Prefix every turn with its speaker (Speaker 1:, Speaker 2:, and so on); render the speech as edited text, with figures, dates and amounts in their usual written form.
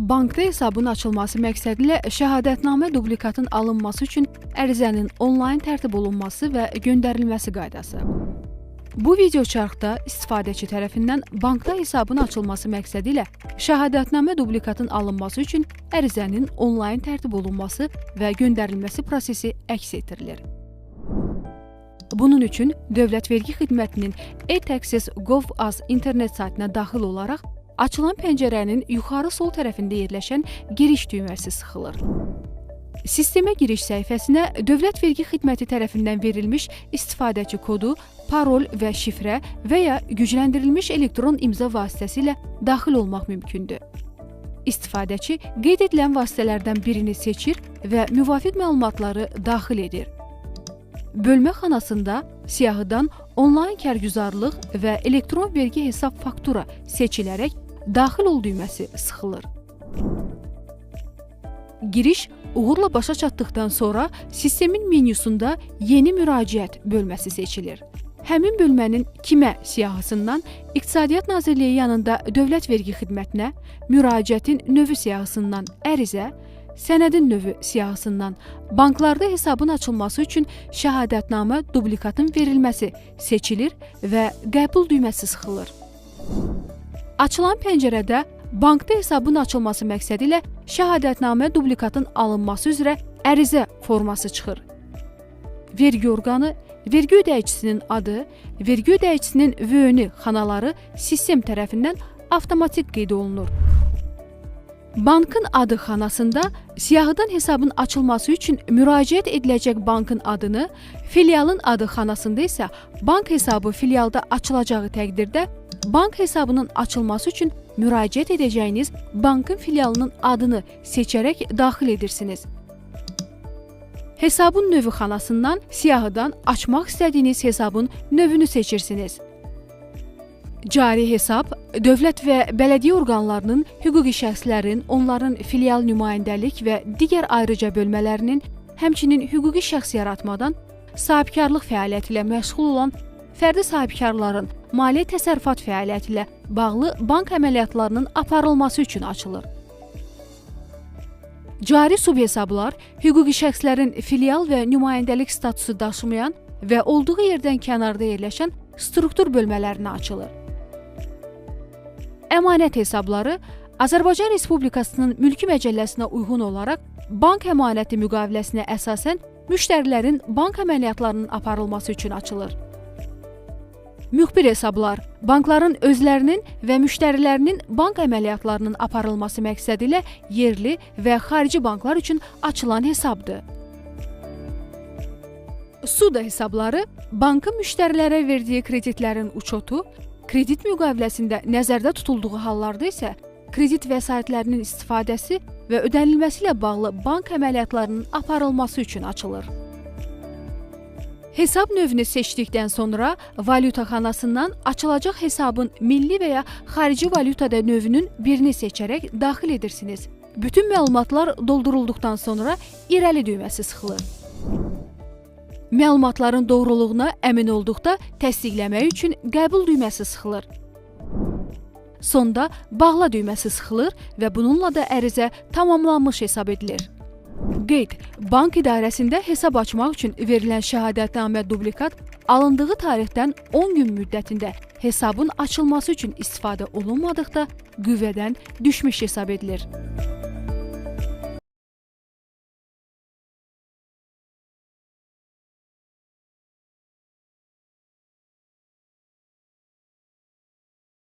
Speaker 1: Bankda hesabın açılması məqsədilə şəhadətnamə dublikatın alınması üçün ərizənin onlayn tərtib olunması və göndərilməsi qaydası. Bu videoçarxda istifadəçi tərəfindən bankda hesabın açılması məqsədilə şəhadətnamə dublikatın alınması üçün ərizənin onlayn tərtib olunması və göndərilməsi prosesi əks etdirilir. Bunun üçün Dövlət Vergi Xidmətinin e-taxes.gov.az internet saytına daxil olaraq açılan pəncərənin yuxarı sol tərəfində yerləşən giriş düyməsi sıxılır. Sistemə giriş səhifəsinə Dövlət Vergi Xidməti tərəfindən verilmiş istifadəçi kodu, parol və şifrə və ya gücləndirilmiş elektron imza vasitəsilə daxil olmaq mümkündür. İstifadəçi qeyd edilən vasitələrdən birini seçir və müvafiq məlumatları daxil edir. Bölmə xanasında siyahıdan onlayn kərgüzarlıq və elektron vergi hesab faktura seçilərək daxil ol düyməsi sıxılır. Giriş uğurla başa çatdıqdan sonra sistemin menyusunda yeni müraciət bölməsi seçilir. Həmin bölmənin kimə siyahısından İqtisadiyyat Nazirliyi yanında Dövlət Vergi Xidmətinə, müraciətin növü siyahısından ərizə, sənədin növü siyahısından banklarda hesabın açılması üçün şəhadətnamə dublikatın verilməsi seçilir və qəbul düyməsi sıxılır. Açılan pəncərədə bankda hesabın açılması məqsədilə şəhadətnamə dublikatın alınması üzrə ərizə forması çıxır. Vergi orqanı, vergi ödəyicisinin adı, vergi ödəyicisinin VÖN-ü xanaları sistem tərəfindən avtomatik qeyd olunur. Bankın adı xanasında siyahıdan hesabın açılması üçün müraciət ediləcək bankın adını, filialın adı xanasında isə bank hesabı filialda açılacağı təqdirdə bank hesabının açılması üçün müraciət edəcəyiniz bankın filialının adını seçərək daxil edirsiniz. Hesabın növü xanasından siyahıdan açmaq istədiyiniz hesabın növünü seçirsiniz. Cari hesab dövlət və bələdiyyə orqanlarının, hüquqi şəxslərin, onların filial nümayəndəlik və digər ayrıca bölmələrinin, həmçinin hüquqi şəxs yaratmadan sahibkarlıq fəaliyyəti ilə məşğul olan fərdi sahibkarların maliyyə təsərrüfat fəaliyyəti ilə bağlı bank əməliyyatlarının aparılması üçün açılır. Cari subhesablar hüquqi şəxslərin filial və nümayəndəlik statusu daşımayan və olduğu yerdən kənarda yerləşən struktur bölmələrinə açılır. Əmanət hesabları Azərbaycan Respublikasının mülki məcəlləsinə uyğun olaraq bank əmanəti müqaviləsinə əsasən müştərilərin bank əməliyyatlarının aparılması üçün açılır. Müxbir hesablar bankların özlərinin və müştərilərinin bank əməliyyatlarının aparılması məqsədilə yerli və xarici banklar üçün açılan hesabdır. Ssuda hesabları bankın müştərilərə verdiyi kreditlərin uçotu, kredit müqaviləsində nəzərdə tutulduğu hallarda isə kredit vəsaitlərinin istifadəsi və ödənilməsi ilə bağlı bank əməliyyatlarının aparılması üçün açılır. Hesab növünü seçdikdən sonra valyuta xanasından açılacaq hesabın milli və ya xarici valyutada növünün birini seçərək daxil edirsiniz. Bütün məlumatlar doldurulduqdan sonra irəli düyməsi sıxılır. Məlumatların doğruluğuna əmin olduqda təsdiqləmək üçün qəbul düyməsi sıxılır. Sonda bağla düyməsi sıxılır və bununla da ərizə tamamlanmış hesab edilir. Qeyd: Bank idarəsində hesab açmaq üçün verilən şəhadətnamə dublikat alındığı tarixdən 10 gün müddətində hesabın açılması üçün istifadə olunmadıqda qüvvədən düşmüş hesab edilir.